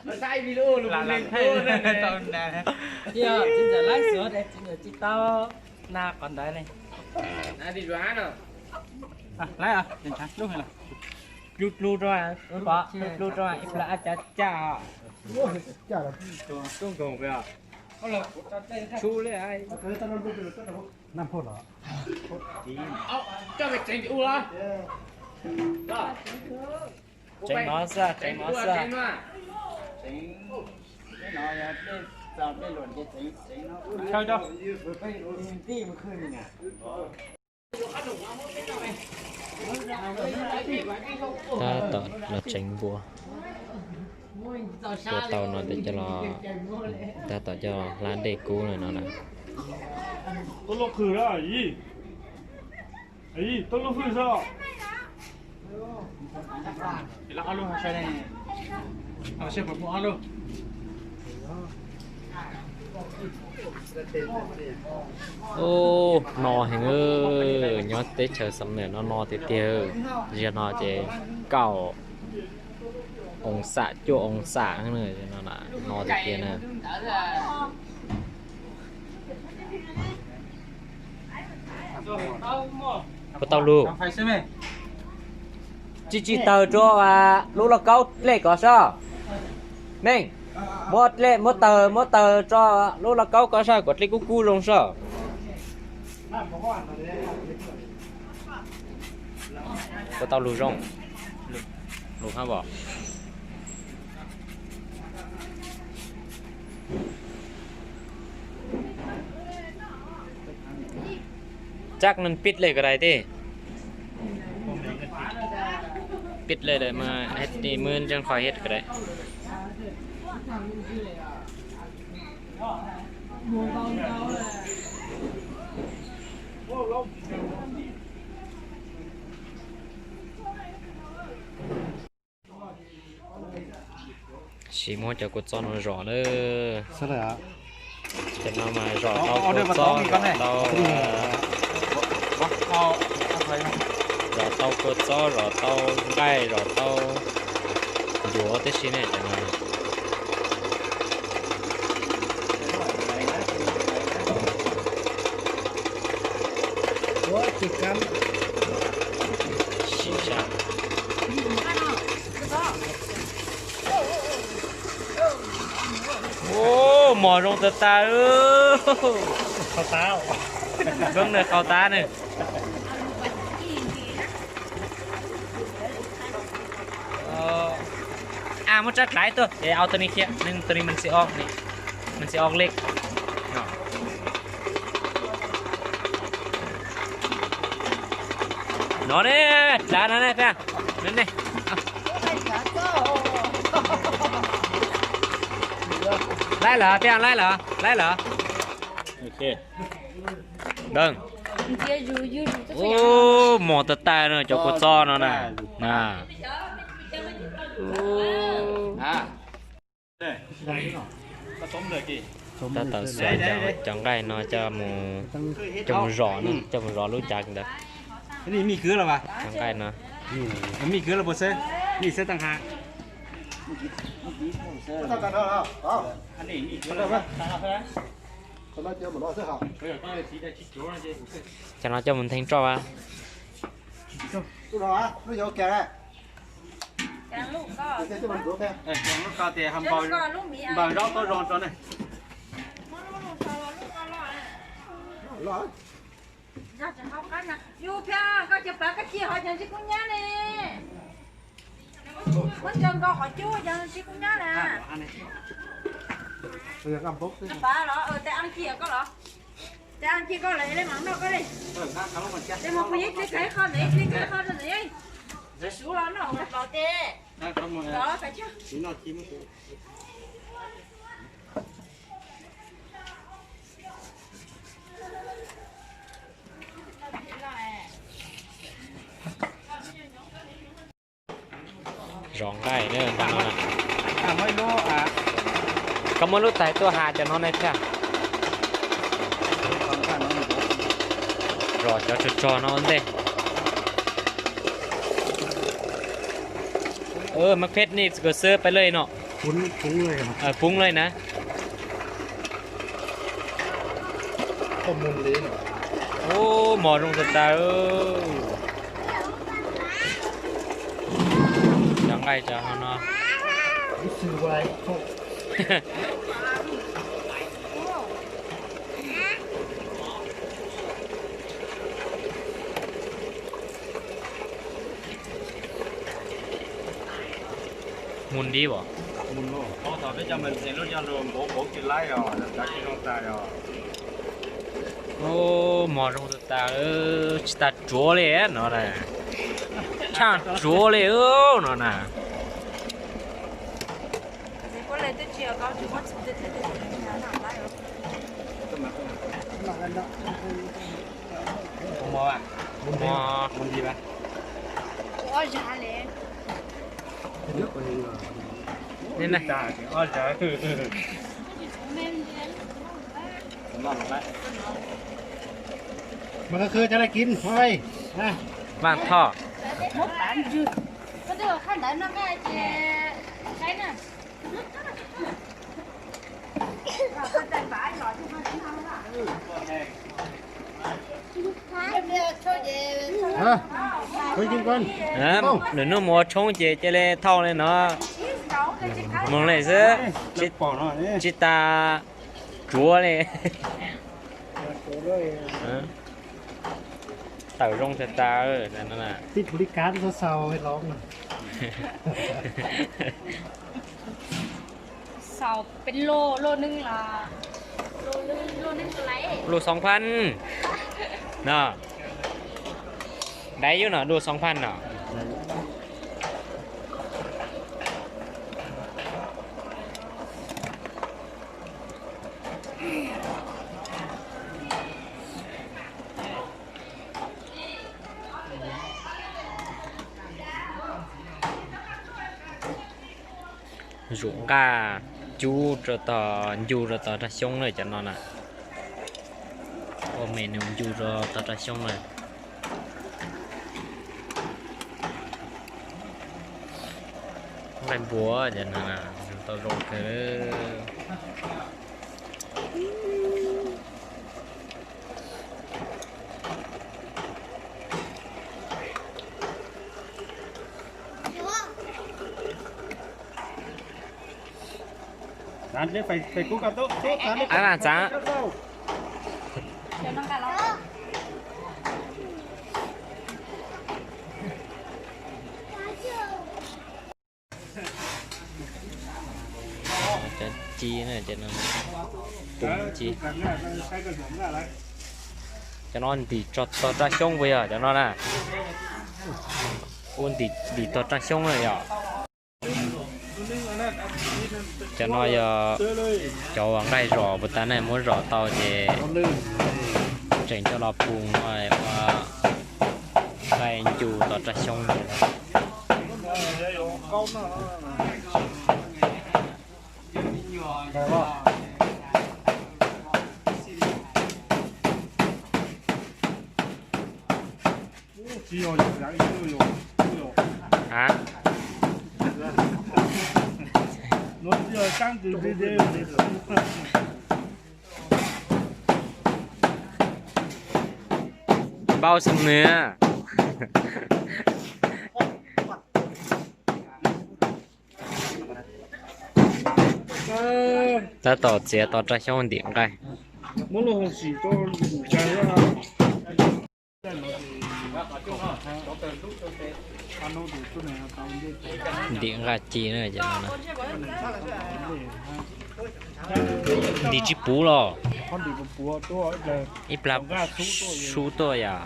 Tsis ntxawm laib xwb, tsis ntxawm tsis tau na qhov ntawd ne. Laib, dlu dlu rau, pom dlu dlu rau ib plaws ab cav caj. Tseev no xwb, tseev no xwb. Tab tom los tseev npua. Tua tau no ces coj los, tab tom coj los hlab dej kub no na. Ub, no heev, nyob teb chaws Xam Nuam no no tiag tiag. Ziag no ces kaum oo xam, cuaj oo xam no, no tiag tiag na. Puas tau lug? Tsis tsis tawg rau lub lauj kaub dlej ko soj. Meej, muab dlej, muab tawg, muab tawg rau lub lauj kaub ko soj, kom dlej kub kub zoo soj. Puas tau lug zoo? Lug hab os. Tsab neeg pib le ko dais tij. Pib le dais mas, muab ntseeg qhov hiab ko dais. Sim muab cov kua txob no zom na. Cov no mas zom tau kua txob, zom tau, zom tau kua txob, zom tau nqaij, zom tau ncuav tib si ne cov no. Ub, mos zoo tas tas. Qau tab, qau tab ne. A, muab tsab dlaiv tuaj es au tus ni thiab, tus ni mas xi o, mas xi o lej. No ne, dlaiv no ne, peb, no ne. Laib lawm, peb laib lawm, laib lawm. Ub, mos tas tas no cov kua txob no na. Tab tom xuas cov nqaij no coj mus, coj mus zom, coj mus zom lub cav ntawd. Cov nqaij no. Cov no coj mus ntheej roj a. Yus phiab koj cov pav koj ci hov cov ntsib kub nyab ne. Muab ntsaws nkaus qhov cub cov ntsib kub nyab na. Pav los, tej aj ci koj los, tej aj ci koj los, le mas noj koj li. Tej mus kuv yeej tsis khav qho ntawd, tsis khav qho rau ntawd. Sub los noj los tej. Zov nqaij na, nqaij no na. Koj muab lub tais tuaj has cov no ne thiab. Zov cov tsog tsog no ua ntej. Mab khej nej kuv xwb peb lej no. Poob lawm na. Ub, mos zoo tas tas. Cov nqaij cov no. Mus dib os. Ub, mos zoo tas tas, tsis tas tsuav li no na. Tshaj tsuav li no na. Mas koj khwv cov no kis, vaj thoj. Lwm hnub mus ua tshoob ces cia li thauj li no. Moog le xwb, tsis tas tsuav li. Tawm zoo tas tas. Tib tug li kab xaus xaus los. Xaus peb loj, loj neej los, loj xov phaj no. Dai yuav no, loj xov phaj no. Zuj nqaj cub rau tog, ncu rau tog raj xyoob na cov no na. Ua menu ncu rau tog raj xyoob na. Nqaij npua cov no na, tau zoo kawg. Ab, txav. Cov ci, cov no ntim tog raj xyoob puas yog cov no na? Ua ntim tog raj xyoob na yom. Cov no yog cov uas nqaij zom puas tas ne, muab zom tau ces tseem coj los pum ua nqaij ncu tog raj xyoob. Npau xwm nws. Tab tom txiav tog raj xyoob ntim nqaij. Ntim nqaij ci na. Ntim tsis puv los? Ib plag sub tuaj yom.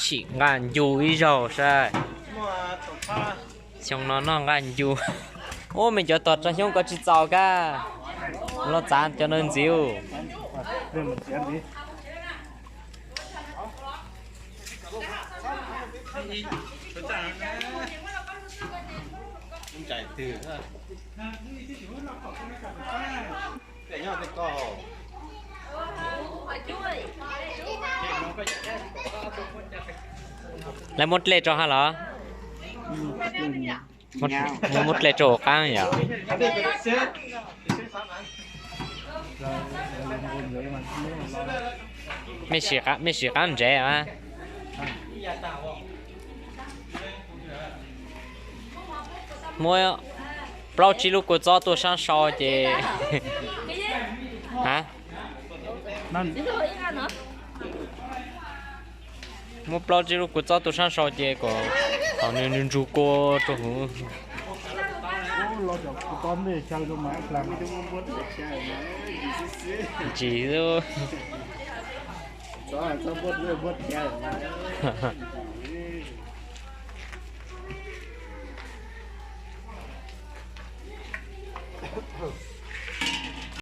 Sim nqaij ncu ib zaug saib. Xyoo no noj nqaij ncu. Ub, me cov tog raj xyoob koj tsis txaus kab, los txav cov no ntxiv. Lawv muab dlej rau hab los? Muab dlej rau hauv qaab yom? Mej sim qaab ntsev a. Muab plaub tsib lub kua txob tuaj saab sau ces, a, muab plaub tsib lub kua txob tuaj saab sau ces kom thaum nws ntsug kua rau huv. Ntsis xwb.